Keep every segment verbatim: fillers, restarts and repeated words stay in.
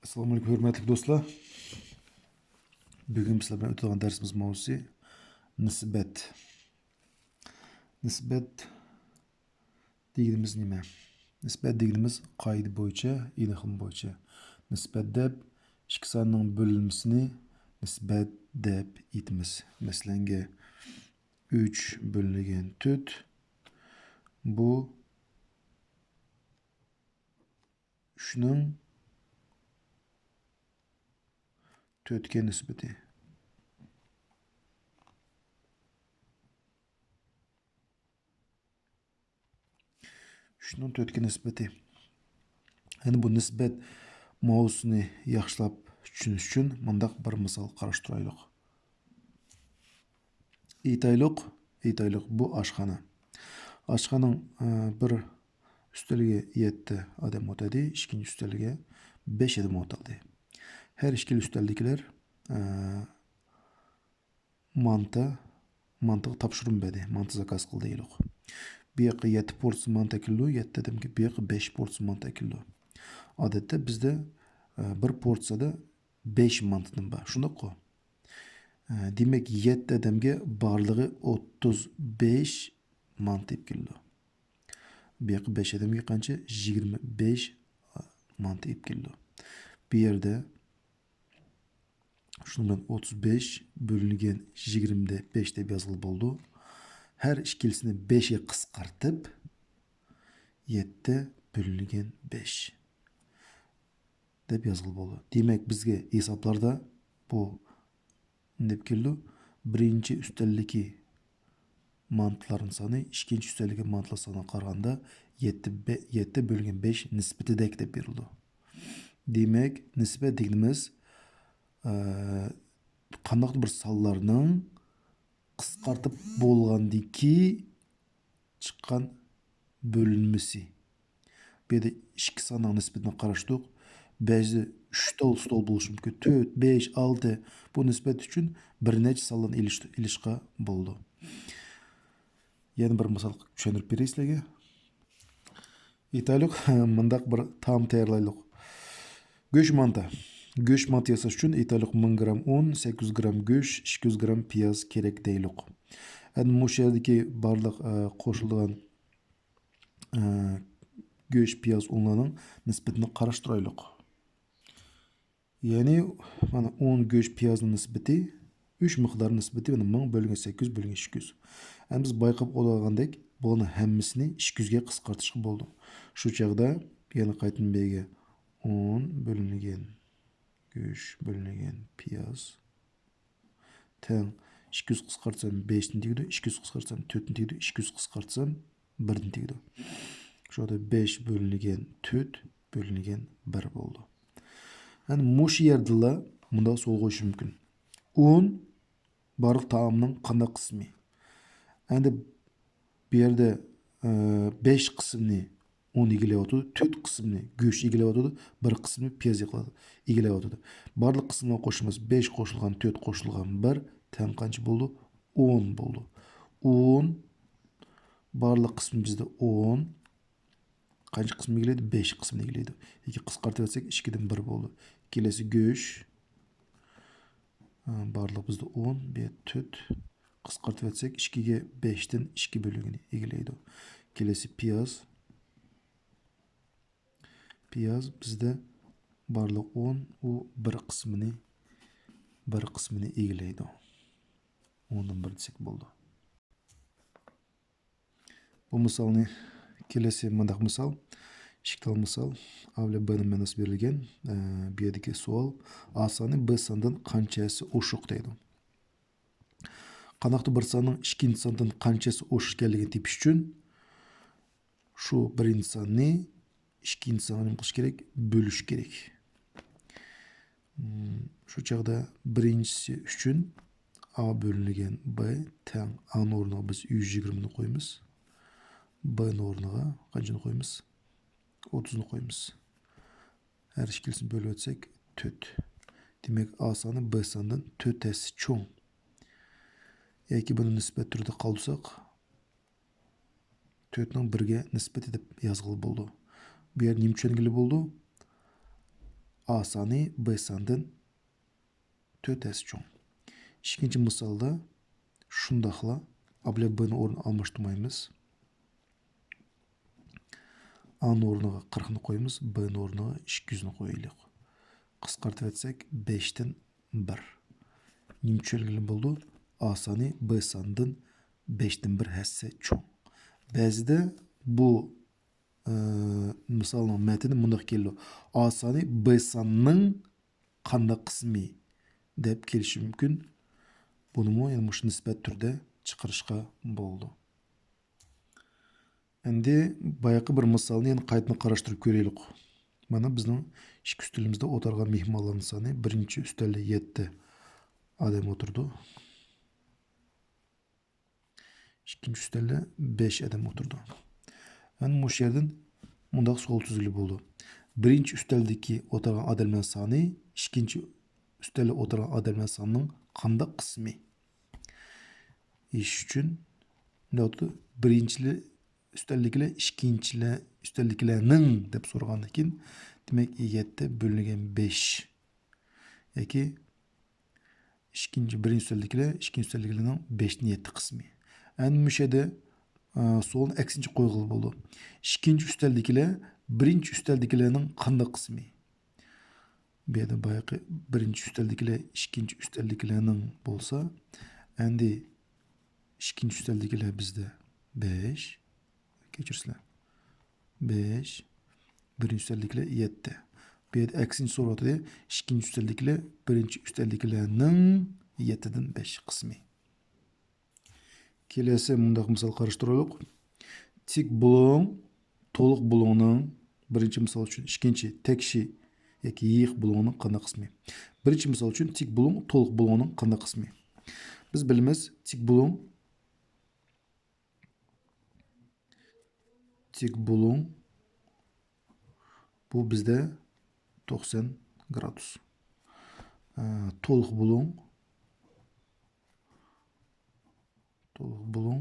ئەسسالامۇئەلەيكۇم، ھۆرمەتلىك دوستلار. بۈگۈن بىز سىلەر بىلەن ئۆتىدىغان دەرسىمىز ماۋزۇسى نىسبەت. نىسبەت دېگىنىمىز نېمە؟ نىسبەت دېگىنىمىز قائىدە بويىچە، ئېنىقلىما بويىچە نىسبەت دەپ ئىككى ساننىڭ بۆلۈنمىسىنى نىسبەت دەپ ئېيتىمىز. مەسىلەنگە، ئۈچ بۆلۈنگەن تۆت، بۇ ئۈچنىڭ تۆتكە نىسبىتى. ئۈچنىڭ تۆتكە نىسبىتى. يەنى بۇ نىسبەت ماۋزۇسىنى ياخشىلاپ چۈشىنىش ئۈچۈن مۇنداق بىر مىسال قاراشتۇرايلۇق. ئېيتايلۇق، ئېيتايلۇق، بۇ ئاشخانا. ئاشخانىنىڭ، ئە، بىر ئۈستەلگە يەتتە ئادەم ئولتۇردى، ئىككىنچى ئۈستەلگە بەش ئادەم ئولتۇردى. ھەر ئىككىلا ئۈستەلدىكىلەر، ئە، مانتا، مانتىغا تاپشۇرما بەردى، مانتا زاكاز قىلدى دەيلۇق. بۇ ياققا يەتتە پورسىيە مانتا ئەكېلىدۇ، يەتتە ئادەمگە بۇ ياققا بەش پورسىيە مانتا ئەكېلىدۇ. ئادەتتە بىزدە، ئە، بىر پورسىيەدە بەش مانتىدىن بار، شۇنداققۇ؟ ئە، دېمەك، يەتتە ئادەمگە بارلىقى ئوتتۇز بەش مانتا ئېلىپ كېلىدۇ. بۇ ياققا بەش ئادەمگە قانچە؟ يىگىرمە بەش مانتا ئېلىپ كېلىدۇ. بۇ يەردە شۇنىڭ بىلەن ئوتتۇز بەش بۆلۈنگەن يىگىرمىدە بەش دەپ يازغىلى بولىدۇ. ھەر ئىككىلىسىنى بەشكە قىسقارتىپ، يەتتە بۆلۈنگەن بەش دەپ يازغىلى بولىدۇ. دېمەك، بىزگە ھېسابلاردا بۇ نېمە دەپ كېلىدۇ؟ بىرىنچى ئۈستەلدىكى مانتىلارنىڭ سانى ئىككىنچى ئۈستەلدىكى مانتىلار سانىغا قارىغاندا يەتتە بە-، يەتتە بۆلۈنگەن بەش نىسبىتىدەك دەپ بېرىلىدۇ. دېمەك، نىسبەت دېگىنىمىز، ئە، قانداقتۇر بىر سانلارنىڭ قىسقارتىپ بولغاندىن كېيىن چىققان بۆلۈنمىسى. بۇ يەردە ئىككى ساننىڭ نىسبىتىنى قاراشتۇق. بەزىدە ئۈچ تال، ئۈچ تال بولۇشى مۇمكىن. تۆت، بەش، ئالتە. بۇ نىسبەت ئۈچۈن بىر نەچچە سانلارنى ئېلىش-، ئېلىشقا بولىدۇ. يەنە بىر مىسال چۈشەندۈرۈپ بېرەي سىلەرگە. ئېيتايلۇق، مۇنداق بىر تائام تەييارلايلۇق. گۆش مانتا. گۆش مانتا ياساش ئۈچۈن ئېيتايلۇق، مىڭ گرام ئۇن، سەككىز يۈز گرام گۆش، ئىككى يۈز گرام پىياز كېرەك دەيلۇق. ئەمدى مۇشۇ يەردىكى بارلىق، ئە، قوشۇلغان، ئە، گۆش، پىياز، ئۇنلارنىڭ نىسبىتىنى قاراشتۇرايلۇق. يەنى، مانا، ئۇن، گۆش، پىيازنىڭ نىسبىتى، ئۈچ مىقدار نىسبىتى، مانا، مىڭ بۆلۈنگەن سەككىز يۈز بۆلۈنگەن ئىككى يۈز. ئەمدى بىز بايقاپ ئولتۇرغاندەك، بۇلارنىڭ ھەممىسىنى ئىككى يۈزگە قىسقارتىشقا بولىدۇ. شۇ چاغدا يەنە قايتىدىن بىرگە ئۇن بۆلۈنگەن گۆش بۆلۈنگەن پىياز تەڭ ئىككى يۈز قىسقارتسام بەشتىن تېگىدۇ، ئىككى يۈز قىسقارتسام تۆتتىن تېگىدۇ، ئىككى يۈز قىسقارتسام بىردىن تېگىدۇ. شۇ يەردە بەش بۆلۈنگەن تۆت بۆلۈنگەن بىر بولىدۇ. يەنى مۇشۇ يەردىلا مۇنداق سوئال قويۇشى مۇمكىن. ئۇن بارلىق تائامنىڭ قانداق قىسمى؟ ئەمدى بۇ يەردە، ئە، بەش قىسىمنى ئۇن ئىگىلەۋاتىدۇ، تۆت قىسىمنى گۆش ئىگىلەۋاتىدۇ، بىر قىسمىنى پىياز ئىگىلەۋاتىدۇ. بارلىق قىسىملارنى قوشىمىز. بەش قوشۇلغان تۆت قوشۇلغان بىر تەڭ قانچە بولىدۇ؟ ئون بولىدۇ. ئون، بارلىق قىسمى بىزدە ئون. قانچە قىسىم ئىگىلەيدۇ؟ بەش قىسىمنى ئىگىلەيدۇ. ياكى قىسقارتىۋەتسەك، ئىككىدىن بىر بولىدۇ. كېلەسى گۆش. ئە، بارلىق بىزدە ئون، بۇ يەردە تۆت. قىسقارتىۋەتسەك، ئىككىگە بەشتىن ئىككى بۆلۈگىنى ئىگىلەيدۇ. كېلەسى پىياز. پىياز بىزدە بارلىق ئون، ئۇ بىر قىسمىنى، بىر قىسمىنى ئىگىلەيدۇ. ئوندىن بىر دېسەك بولىدۇ. بۇ مىسالنى، كېلەسى مۇنداق مىسال، ئىككى تال مىسال، ئا بىلەن بنىڭ مەنىسى بېرىلگەن. ئە، بۇ يەردىكى سوئال، ئا سانى ب ساندىن قانچە ھەسسە ئوشۇق دەيدۇ. قانداقتۇر بىر ساننىڭ ئىككىنچى ساندىن قانچە ھەسسە ئوشۇق ئىكەنلىكىنى تېپىش ئۈچۈن، شۇ بىرىنچى ساننى ئىككىنچى سانغا نېمە قىلىش كېرەك؟ بۆلۈش كېرەك. مم، شۇ چاغدا بىرىنچىسى ئۈچۈن ئا بۆلۈنگەن ب تەڭ، ئانىڭ ئورنىغا بىز يۈز يىگىرمىنى قويىمىز. بنىڭ ئورنىغا قانچىنى قويىمىز؟ ئوتتۇزنى قويىمىز. ھەر ئىككىلىسىنى بۆلۈۋەتسەك، تۆت. دېمەك، ئا سانى ب ساندىن تۆت ھەسسە چوڭ. ياكى بۇنى نىسبەت تۈرىدە قالدۇرساق، تۆتنىڭ بىرگە نىسبىتى دەپ يازغىلى بولىدۇ. بۇ يەردە نېمە چۈشەنگىلى بولىدۇ؟ ئا سانى ب ساندىن تۆت ھەسسە چوڭ. ئىككىنچى مىسالدا شۇنداقلا ئا بىلەن ب نى ئورنىنى ئالماشتۇرمايمىز. ئا نى ئورنىغا قىرىقنى قويىمىز، ب نى ئورنىغا ئىككى يۈزنى قويايلى. قىسقارتىۋەتسەك، بەشتىن بىر. نېمە چۈشەنگىلى بولىدۇ؟ ئا سانى ب ساندىن بەشتىن بىر ھەسسە چوڭ. بەزىدە بۇ، ئە، مىسالنىڭ مەتنى مۇنداق كېلىدۇ. ئا سانى ب ساننىڭ قانداق قىسمى دەپ كېلىشى مۇمكىن. بۇنىمۇ يەنە مۇشۇ نىسبەت تۈرىدە چىقىرىشقا بولىدۇ. ئەمدى بايىقى بىر مىسالنى يەنە قايتىدىن قاراشتۇرۇپ كۆرەيلى. مانا بىزنىڭ ئىككى ئۈستىلىمىزدە ئولتۇرغان مېھمانلارنىڭ سانى، بىرىنچى ئۈستەلدە يەتتە ئادەم ئولتۇرىدۇ. ئىككىنچى ئۈستەلدە بەش ئادەم ئولتۇرىدۇ. مانا مۇشۇ يەردىن مۇنداق سوئال تۈزگىلى بولىدۇ. بىرىنچى ئۈستەلدىكى ئولتۇرغان ئادەملەر سانى ئىككىنچى ئۈستەلدە ئولتۇرغان ئادەملەر سانىنىڭ قانداق قىسمى؟ ئىش ئۈچۈن، مۇنداق، بىرىنچىلى، ئۈستەلدىكىلەر، ئىككىنچىلەر، ئۈستەلدىكىلەرنىڭ دەپ سورىغاندىن كېيىن، دېمەك، يەتتە بۆلۈنگەن بەش ياكى ئىككىنچى، بىرىنچى ئۈستەلدىكىلەر، ئىككىنچى ئۈستەلدىكىلەرنىڭ بەشتىن يەتتە قىسمى. ئەمدى مۇشۇ يەردە، ئە، سوئالنى ئەكسىنچە قويغىلى بولىدۇ. ئىككىنچى ئۈستەلدىكىلەر بىرىنچى ئۈستەلدىكىلەرنىڭ قانداق قىسمى؟ بۇ يەردە بايىقى بىرىنچى ئۈستەلدىكىلەر ئىككىنچى ئۈستەلدىكىلەرنىڭ بولسا، ئەمدى ئىككىنچى ئۈستەلدىكىلەر بىزدە بەش، كەچۈرسىلەر، بەش، بىرىنچى ئۈستەلدىكىلەر يەتتە. بۇ يەردە ئەكسىنچە سوراۋاتىدۇ. ئىككىنچى ئۈستەلدىكىلەر بىرىنچى ئۈستەلدىكىلەرنىڭ يەتتىدىن بەش قىسمى. كېلەسى مۇنداق مىسال قاراشتۇرايلۇق. تىك بۇلۇڭ تولۇق بۇلۇڭنىڭ، بىرىنچى مىسال ئۈچۈن، ئىككىنچى تەكشى ياكى يېيىق بۇلۇڭنىڭ قانداق قىسمى؟ بىرىنچى مىسال ئۈچۈن، تىك بۇلۇڭ تولۇق بۇلۇڭنىڭ قانداق قىسمى؟ بىز بىلىمىز، تىك بۇلۇڭ، تىك بۇلۇڭ، بۇ بىزدە توقسان گرادۇس. ئە، تولۇق بۇلۇڭ، تولۇق بۇلۇڭ،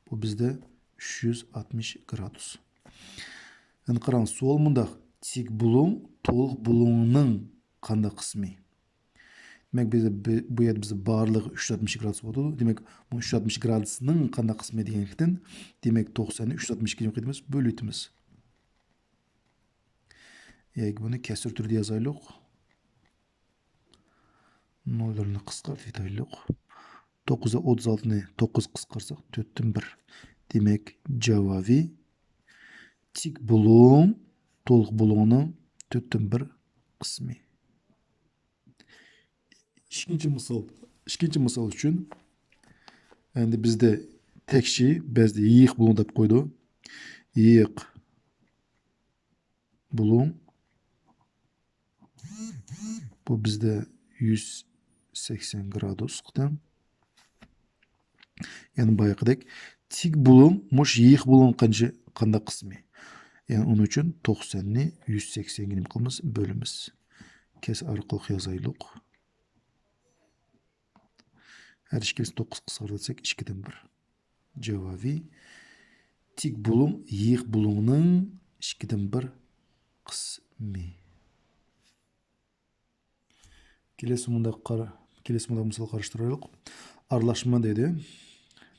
بۇ بىزدە ئۈچ يۈز ئاتمىش گرادۇس. ئەمدى قاراڭ، سوئال مۇنداق: تىك بۇلۇڭ تولۇق بۇلۇڭنىڭ قانداق قىسمى؟ دېمەك، بىز، بۇ يەردە بىزدە بارلىقى ئۈچ يۈز ئاتمىش گرادۇس بولىدۇ. دېمەك، بۇ ئۈچ يۈز ئاتمىش گرادۇسنىڭ قانداق قىسمى دېگەنلىكتىن، دېمەك، توقساننى ئۈچ يۈز ئاتمىش ئىككىگە قىلىمىز، بۆلۈۋېتىمىز. ياكى بۇنى كەسىر تۈرىدە يازايلۇق. نوللارنى قىسقارتىۋېتەيلۇق. توققۇز ۋە ئوتتۇز ئالتىنى توققۇز قىسقارتساق، تۆتتىن بىر. دېمەك، جاۋابى تىك بۇلۇڭ تولۇق بۇلۇڭنىڭ تۆتتىن بىر قىسمى. ئىككىنچى مىسال. ئىككىنچى مىسال ئۈچۈن، ئەمدى بىزدە تەكشى، بەزىدە يېيىق بۇلۇڭ دەپ قويىدۇ. يېيىق بۇلۇڭ. بۇ بىزدە يۈز سەكسەن گرادۇسقا تەڭ. يەنە بايىقىدەك، تىك بۇلۇڭ مۇش يېيىق بۇلۇڭ قانچە، قانداق قىسمى؟ يەنى ئۇنىڭ ئۈچۈن توقساننى يۈز سەكسەنگە نېمە قىلىمىز؟ بۆلىمىز. كەسىر ئارقىلىق يازايلۇق. ھەر ئىككىمىز توققۇز قىسقارتساق، ئىككىدىن بىر. جاۋابى تىك بۇلۇڭ يېيىق بۇلۇڭنىڭ ئىككىدىن بىر قىسمى. كېلەسى مۇنداق قارا-، كېلەسى مۇنداق مىسال قاراشتۇرايلۇق. ئارىلاشما دەيدۇ.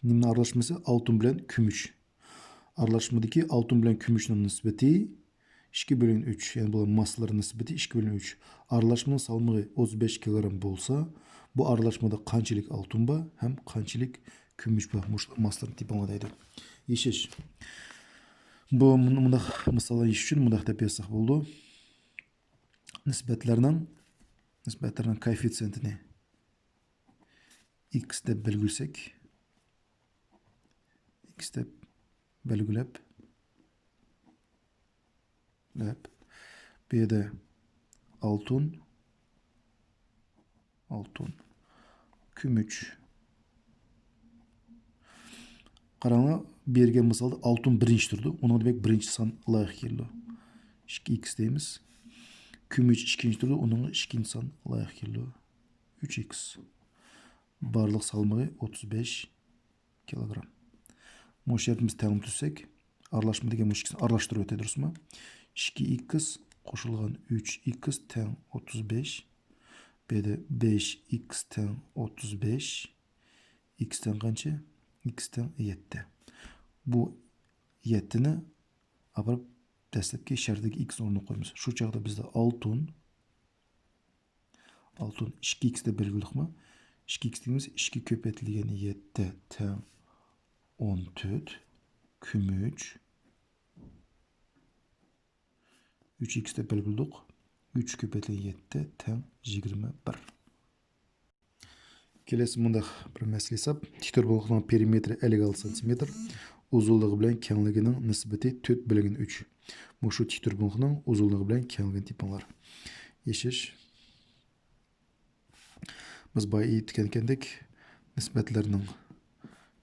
نېمىنىڭ ئارىلاشمىسى؟ ئالتۇن بىلەن كۈمۈش. ئارىلاشمىدىكى ئالتۇن بىلەن كۈمۈشنىڭ نىسبىتى ئىككى بۆلۈنگەن ئۈچ، يەنى بۇلار ماسىلىرى نىسبىتى ئىككى بۆلۈنگەن ئۈچ. ئارىلاشمىنىڭ سالمىقى ئوتتۇز بەش كىلوگرام بولسا، بۇ ئارىلاشمىدا قانچىلىك ئالتۇن بار ھەم قانچىلىك كۈمۈش بار؟ مۇشۇلار ماسىلىرىنى تېپىڭلار دەيدۇ. يېشىش. بۇ مۇن-، مۇنداق مىساللار يېشىش ئۈچۈن مۇنداق دەپ يازساق بولىدۇ. نىسبەتلەرنىڭ، نىسبەتلەرنىڭ كوئېففىتسېنتىنى ئىكس دەپ بەلگىلىسەك، ئىكس دەپ بەلگىلەپ، دەپ، بۇ يەردە ئالتۇن، ئالتۇن، كۈمۈش. قاراڭلار، بەرگەن مىسالدا ئالتۇن بىرىنچى تۇرىدۇ، ئۇنىڭغا دېمەك بىرىنچى سان لايىق كېلىدۇ. ئىككى ئىكس دەيمىز. كۈمۈش ئىككىنچى تۇرىدۇ، ئۇنىڭغا ئىككىنچى سان لايىق كېلىدۇ. ئۈچ ئىكس. بارلىق سالمىقى ئوتتۇز بەش كىلوگرام. مۇشۇ يەردە بىز تەڭ تۈزسەك، ئارىلاشما دېگەن مۇشۇ ئىككىسىنى ئارىلاشتۇرۇۋەتتى، دۇرۇسمۇ؟ ئىككى ئىكس قوشۇلغان ئۈچ ئىكس تەڭ ئوتتۇز بەش. بۇ يەردە بەش ئىكس تەڭ ئوتتۇز بەش. ئىكس تەڭ قانچە؟ ئىكس تەڭ يەتتە. بۇ يەتتىنى ئاپىرىپ دەسلەپكى شەرتتىكى ئىكسنىڭ ئورنىغا قويىمىز. شۇ چاغدا بىزدە ئالتۇن، ئالتۇن ئىككى ئىكس دەپ بەلگىلىدۇقمۇ؟ ئىككى ئىكس دېگىنىمىز ئىككى كۆپەيتىلگەن يەتتە تەڭ ئون تۆت، كۈمۈش ئۈچ ئىكس دەپ بەلگىلىدۇق. ئۈچ كۆپەيتىلگەن يەتتە تەڭ يىگىرمە بىر. كېلەسى مۇنداق بىر مەسىلە ھېساب. تىك تۈربۇلۇقنىڭ پېرىمېتىرى ئەللىك ئالتە سانتىمېتىر، ئۇزۇنلۇقى بىلەن كەڭلىكىنىڭ نىسبىتى تۆت بۆلگەن ئۈچ. مۇشۇ تىك تۈربۇلۇقنىڭ ئۇزۇنلۇقى بىلەن كەڭلىكىنى تېپىڭلار. يېشىش. بىز بايا ئېيتكەنكەندەك، نىسبەتلەرنىڭ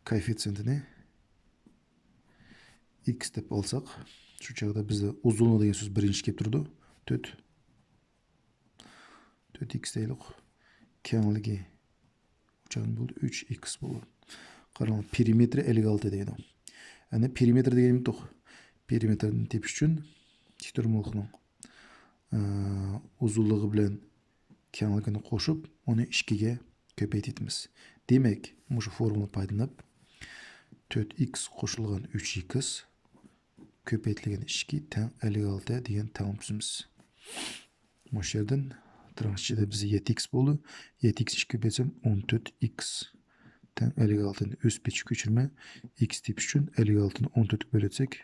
كوئېففىتسېنتىنى ئىكس دەپ ئالساق، شۇ چاغدا بىزدە ئۇزۇنلۇق دېگەن سۆز بىرىنچى كېلىپ تۇرىدۇ. تۆت. تۆت ئىكس دەيلۇق. كەڭلىكى ئۈچ ئىكس بولىدۇ. قاراڭ، پېرىمېتىرى ئەللىك ئالتە دەيدۇ. يەنى پېرىمېتىر دېگەن نېمىدۇق؟ پېرىمېتىرنى تېپىش ئۈچۈن تىك تۈربۇلۇقنىڭ، ئە، ئۇزۇنلۇقى بىلەن كەڭلىكىنى قوشۇپ، ئۇنى ئىككىگە كۆپەيتىمىز. دېمەك، مۇشۇ فورمۇلىنى پايدىلىنىپ، تۆت ئىكس قوشۇلغان ئۈچ ئىكس كۆپەيتىلگەن ئىككى تەڭ ئەللىك ئالتە دېگەن تەڭلىمە تۈزىمىز. مۇشۇ يەردىن تىرناق ئىچىدە بىزدە يەتتە ئىكس بولدى. يەتتە ئىكس ئىككىگە كۆپەيتسەم، ئون تۆت ئىكس تەڭ ئەللىك ئالتىنى ئۆز پېتىگە كۆچۈرىمەن. ئىكس تېپىش ئۈچۈن ئەللىك ئالتىنى ئون تۆتكە بۆلۈۋەتسەك،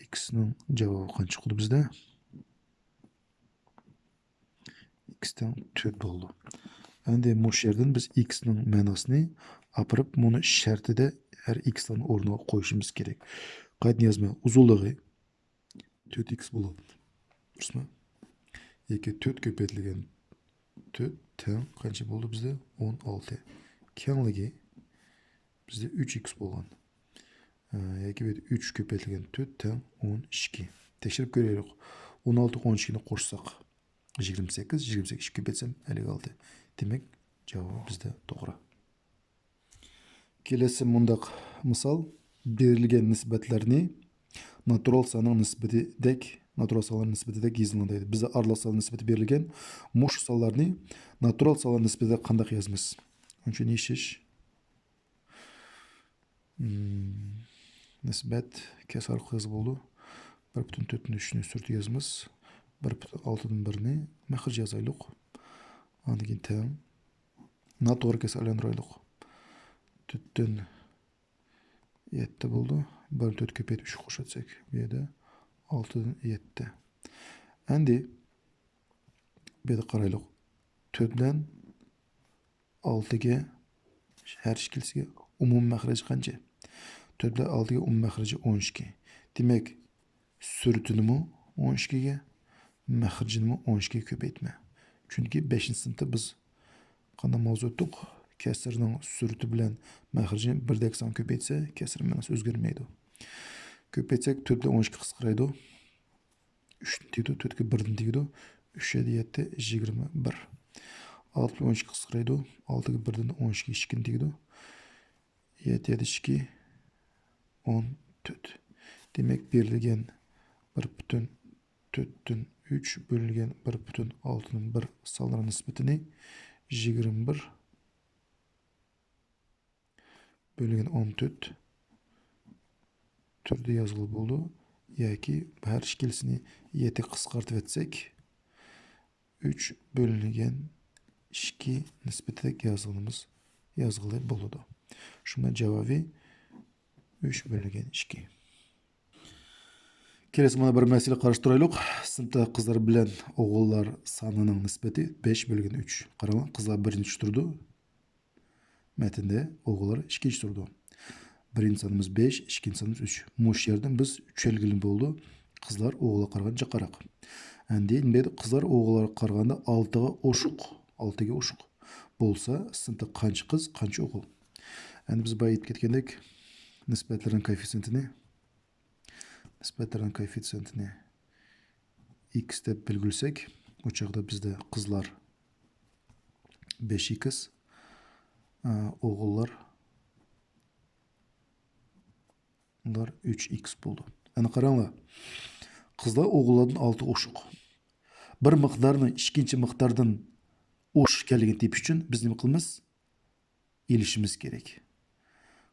ئىكسنىڭ جاۋابى قانچە چىقىدۇ بىزدە؟ ئىكس تەڭ تۆت بولىدۇ. ئەمدى مۇشۇ يەردىن بىز ئىكسنىڭ مەناسىنى ئاپىرىپ، مۇنى شەرتىدە ھەر ئىكسلارنىڭ ئورنىغا قويۇشىمىز كېرەك. قايتىدىن يازىمەن. ئۇزۇنلۇقى تۆت ئىكس بولىدۇ. دۇرۇسمۇ؟ ياكى تۆت كۆپەيتىلگەن تۆت تەڭ قانچە بولدى بىزدە؟ ئون ئالتە. كەڭلىكى بىزدە ئۈچ ئىكس بولغان. ئە، ياكى بۇ يەردە ئۈچ كۆپەيتىلگەن تۆت تەڭ ئون ئىككى. تەكشۈرۈپ كۆرەيلى. ئون ئالتە، ئون ئىككىنى قوشساق، يىگىرمە سەككىز، يىگىرمە سەككىز ئىككى كۆپەيتسەم، ئەللىك ئالتە. دېمەك، جاۋابى بىزدە توغرا. كېلەسى مۇنداق مىسال، بېرىلگەن نىسبەتلەرنى ناتۇرال ساننىڭ نىسبىتىدەك، ناتۇرال سانلار نىسبىتىدەك يېزىڭ دەيدۇ. بىزدە ئارىلىق سانلار نىسبىتى بېرىلگەن. مۇشۇ سانلارنى ناتۇرال سانلار نىسبىتىدەك قانداق يازىمىز؟ ئۇنىڭ ئۈچۈن يېشىش. مم، نىسبەت كەسىر ئارقىلىق يازغىلى بولىدۇ. بىر پۈتۈن تۆتتىن ئۈچنى سۈرىتى يازىمىز. بىر پۈتۈن ئالتىدىن بىرنى مەخرىجى يازايلۇق. ئاندىن كېيىن تەڭ. ناتوغرا كەسىرگە ئايلاندۇرايلۇق. تۆتتىن يەتتە بولدى. بىرنى تۆت كۆپەيتىپ ئۈچ قوشۇۋەتسەك، بۇ يەردە ئالتىدىن يەتتە. ئەمدى بۇ يەردە قارايلۇق. تۆت بىلەن ئالتىگە ھەر ئىككىلىسىگە ئومۇمىي مەخرەج قانچە؟ تۆت بىلەن ئالتىگە ئومۇمىي مەخرىجى ئون ئىككى. دېمەك، سۈرىتىنىمۇ ئون ئىككىگە، مەخرىجىنىمۇ ئون ئىككىگە كۆپەيتمە. چۈنكى بەشىنچى سىنىپتا بىز قانداق ماۋزۇ ئۆتتۇق؟ كەسىرنىڭ سۈرىتى بىلەن مەخرىجىنى بىردەك سانغا كۆپەيتسە، كەسىر مەناسى ئۆزگەرمەيدۇ. كۆپەيتسەك، تۆت بىلەن ئون ئىككى قىسقىرايدۇ. ئۈچتىن تېگىدۇ، تۆتكە بىردىن تېگىدۇ. ئۈچ يەتتە يەتتە، يىگىرمە بىر. ئالتە بىلەن ئون ئىككى قىسقىرايدۇ. ئالتىگە بىردىن ئون ئىككى، ئىككىدىن تېگىدۇ. يەتتە يەتتە ئىككى، ئون تۆت. دېمەك، بېرىلگەن بىر پۈتۈن تۆتتىن ئۈچ بۆلۈنگەن بىر پۈتۈن ئالتىدىن بىر سانلار نىسبىتىنى يىگىرمە بىر بۆلۈنگەن ئون تۆت تۈردە يازغىلى بولىدۇ. ياكى ھەر ئىككىلىسىنى يەتتە قىسقارتىۋەتسەك، ئۈچ بۆلۈنگەن ئىككى نىسبىتىدەك يازغىنىمىز، يازغىلى بولىدۇ. شۇڭا جاۋابى ئۈچ بۆلۈنگەن ئىككى. كېلەسى مانا بىر مەسىلە قاراشتۇرايلۇق. سىنىپتا قىزلار بىلەن ئوغۇللار سانىنىڭ نىسبىتى بەش بۆلگەن ئۈچ. قاراڭلار، قىزلار بىرىنچى تۇرىدۇ. مەتندە ئوغۇللار ئىككىنچى تۇرىدۇ. بىرىنچى سانىمىز بەش، ئىككىنچى سانىمىز ئۈچ. مۇشۇ يەردىن بىز چۈشەنگىلى بولىدۇ، قىزلار ئوغۇللارغا قارىغاندا جىقراق. ئەمدى نېمە دەيدۇ؟ قىزلار ئوغۇللارغا قارىغاندا ئالتىغا ئوشۇق، ئالتىگە ئوشۇق بولسا، سىنىپتا قانچە قىز، قانچە ئوغۇل؟ ئەمدى بىز بايا ئېيتىپ كەتكەندەك، نىسبەتلەرنىڭ كوئېففىتسېنتىنى، نىسبەتلەرنىڭ كوئېففىتسېنتىنى ئىكس دەپ بەلگىلىسەك، ئۇ چاغدا بىزدە قىزلار بەش ئىكس، ئە، ئوغۇللار، ئۇلار ئۈچ ئىكس بولىدۇ. ئەنە قاراڭلار، قىزلار ئوغۇللاردىن ئالتە ئوشۇق. بىر مىقدارنىڭ ئىككىنچى مىقداردىن ئوشۇق ئىكەنلىكىنى تېپىش ئۈچۈن بىز نېمە قىلىمىز؟ ئېلىشىمىز كېرەك.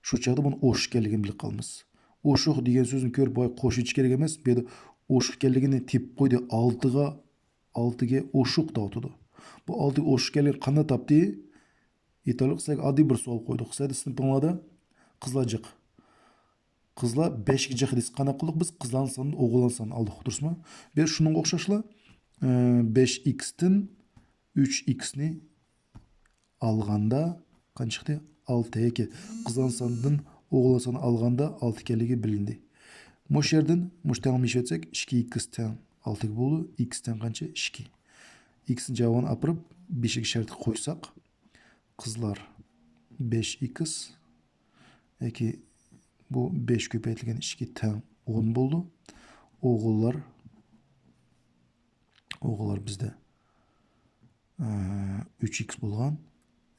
شۇ چاغدا بۇنى ئوشۇق ئىكەنلىكىنى بىلىپ قالىمىز. ئوشۇق دېگەن سۆزنى كۆرۈپ، ۋاي، قوشۇۋېتىش كېرەك ئەمەس. بۇ يەردە ئوشۇق ئىكەنلىكىنى تېپىپ قويدى. ئالتىغا، ئالتىگە ئوشۇق دەۋاتىدۇ. بۇ ئالتىگە ئوشۇق ئىكەنلىكىنى قانداق تاپتى؟ ئېيتايلىق، سىلەرگە ئاددىي بىر سوئال قويدۇق. سىلەردە سىنىپىڭلاردا قىزلار جىق. قىزلار بەشكە جىق دېسە قانداق قىلدۇق؟ بىز قىزلارنىڭ سانىنى ئوغۇللارنىڭ سانىنى ئالدۇق، دۇرۇسمۇ؟ بۇ يەر شۇنىڭغا ئوخشاشلا، ئە، بەش ئىكستىن ئۈچ ئىكسنى ئالغاندا قانچە چىقتى؟ ئالتە. ياكى قىزلارنىڭ سانىدىن ئوغۇللار سانى ئالغاندا ئالتە ئىكەنلىكى بىلىندى. مۇشۇ يەردىن مۇشۇ تەڭلىمە ئېلىۋەتسەك، ئىككى ئىكس تەڭ ئالتىگە بولىدۇ. ئىكس تەڭ قانچە؟ ئىككى. ئىكسنى جاۋابىنى ئاپىرىپ، بېشىگە شەرتكە قويساق، قىزلار بەش ئىكس ياكى بۇ بەش كۆپەيتىلگەن ئىككى تەڭ ئون بولىدۇ. ئوغۇللار، ئوغۇللار بىزدە، ئە، ئۈچ ئىكس بولغان.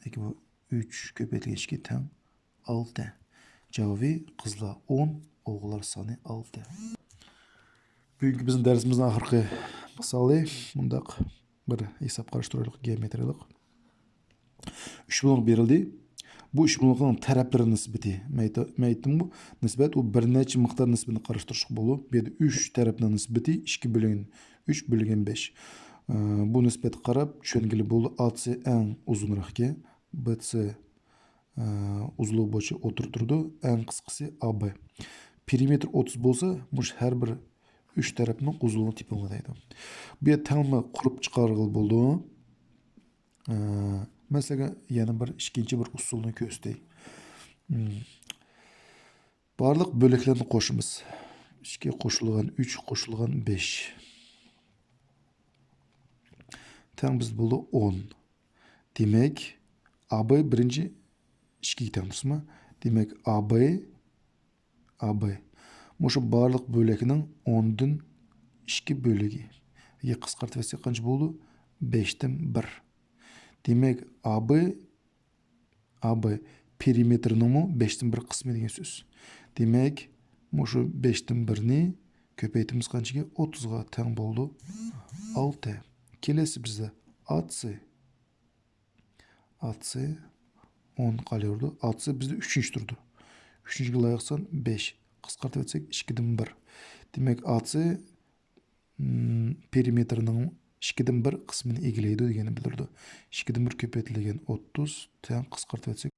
ياكى بۇ ئۈچ كۆپەيتىلگەن ئىككى تەڭ ئالتە. جاۋابى قىزلار ئون، ئوغۇللار سانى ئالتە. بۈگۈنكى بىزنىڭ دەرسىمىزنىڭ ئاخىرقى مىسالى مۇنداق بىر ھېساب قاراشتۇرايلۇق، گېئومېترىيەلىك. ئۈچ بۇلۇڭ بېرىلدى. بۇ ئۈچ بۇلۇڭنىڭ تەرەپلىرى نىسبىتى. مەيت-، مەيتىمۇ نىسبەت، ئۇ بىر نەچچە مىقدار نىسبىتىنى قاراشتۇرۇشقا بولىدۇ. بۇ يەردە ئۈچ تەرەپنىڭ نىسبىتى ئىككى بۆلگەن ئۈچ بۆلگەن بەش. ئە، بۇ نىسبەتكە قاراپ چۈشەنگىلى بولىدۇ. ئا سى ئەڭ ئۇزۇنراق ئىكەن. بى سى، ئە، ئۇزۇنلۇقى بويىچە ئوتتۇرىدا تۇرىدۇ. ئەڭ قىسقىسى ئا بى. پېرىمېتىر ئوتتۇز بولسا، مۇشۇ ھەر بىر ئۈچ تەرەپنىڭ ئۇزۇنلۇقىنى تېپىڭلار دەيدۇ. بۇ يەردە تەڭلىمە قۇرۇپ چىقارغىلى بولىدۇ. ئە، مەن سىلەرگە يەنە بىر ئىككىنچى بىر ئۇسۇلنى كۆرسىتەي. مم. بارلىق بۆلەكلەرنى قوشىمىز. ئىككى قوشۇلغان ئۈچ قوشۇلغان بەش تەڭ بىزدە بولىدۇ ئون. دېمەك، ئا بى بىرىنچى ئىككىگە تەڭ تۇرسىمۇ؟ دېمەك، ئا بى، ئا بى مۇشۇ بارلىق بۆلەكنىڭ ئوندىن ئىككى بۆلىكى. يا قىسقارتىۋەتسەك قانچە بولىدۇ؟ بەشتىن بىر. دېمەك، ئا بى، ئا بى پېرىمېتىرنىڭمۇ بەشتىن بىر قىسمى دېگەن سۆز. دېمەك، مۇشۇ بەشتىن بىرنى كۆپەيتىمىز قانچىگە؟ ئوتتۇزغا تەڭ بولىدۇ. ئالتە. كېلەسى بىزدە ئا سى. ئا سى ئون قالىۋېرىدۇ. ئا سى بىزدە ئۈچىنچى تۇرىدۇ. ئۈچىنچىگە لايىق سان بەش. قىسقارتىۋەتسەك ئىككىدىن بىر. دېمەك، ئا سى، مم، پېرىمېتىرنىڭ ئىككىدىن بىر قىسمىنى ئىگىلەيدۇ دېگەننى بىلدۈرىدۇ. ئىككىدىن بىر كۆپەيتىلگەن ئوتتۇز تەڭ قىسقارتىۋەتسەك